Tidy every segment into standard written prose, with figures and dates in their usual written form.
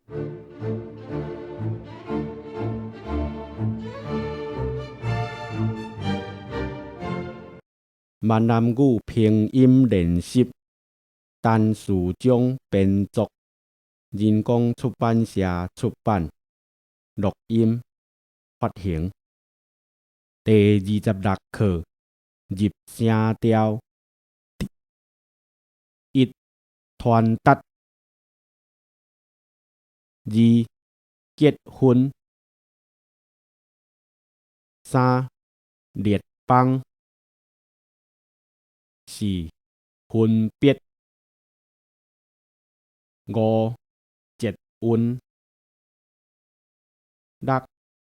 閩南語拼音練習，陳士章編作，人工出版社出版，錄音發行。第二十六課入聲調。一、傳達；二、結婚；三、列邦；四、分別；五、捷運；六、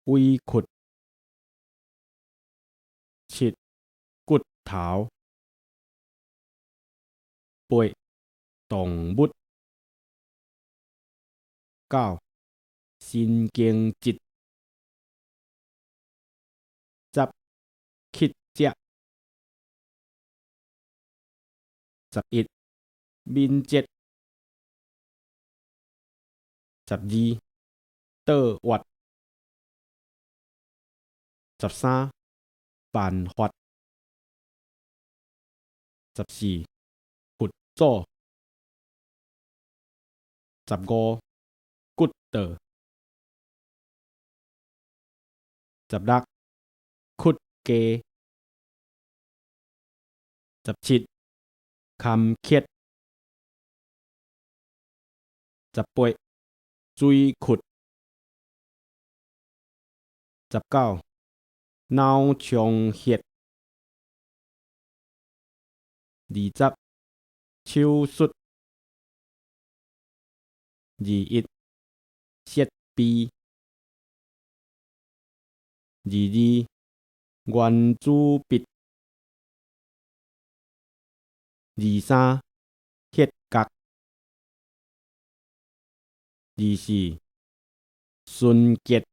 委屈；七、骨頭；八、動物；九、神經質；十、乞食；11、敏捷；12、倒挖；13、辦法；14、佛祖；15、骨道；16、屈家；17、坎坷；18、水窟；19、腦充血；20、手術；21、設備；22、原子筆；23、歇角；24、純潔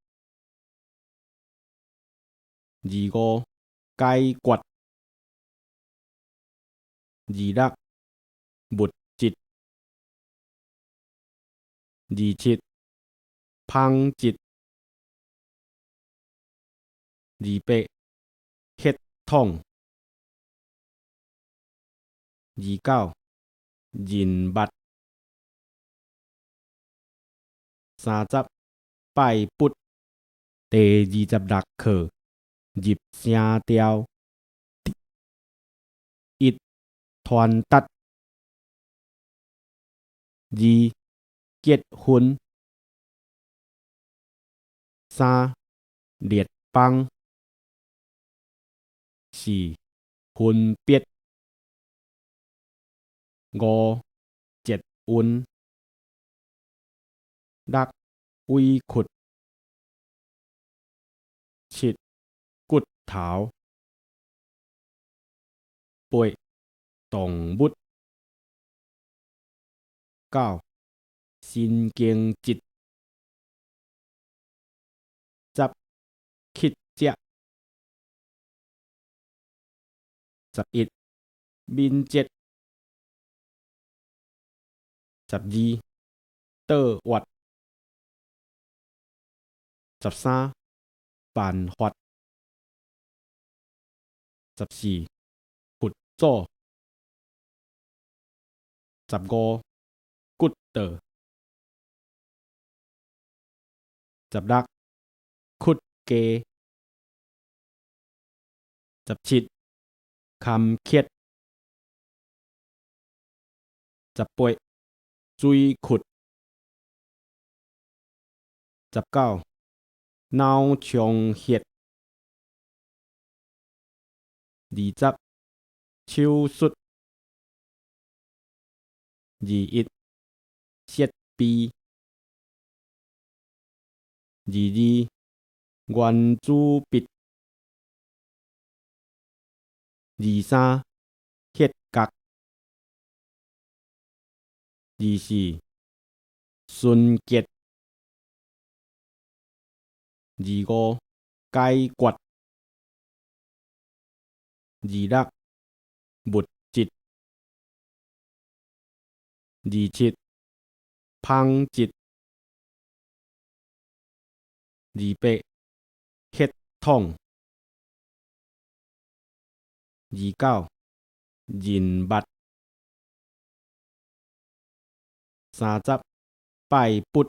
；25、解決；26、物質；27、紡織；28、血統；29、人脈；30、拜佛。第二十六課入聲調。一、傳達；二、結婚；三、列邦；四、分別；五、捷運；六、委屈；七、骨頭；八、動物；九、神經質；十、乞食；11、敏捷；12、倒挖；13、辦法；14、佛祖；15、骨道；16、屈家；17、坎坷；18、水窟；19、腦充血；20、手術；21、設備；22、原子筆；23、歇角；24、純潔；25、解決；26、物質；27、紡織。28，血統。29，人物。30，拜佛。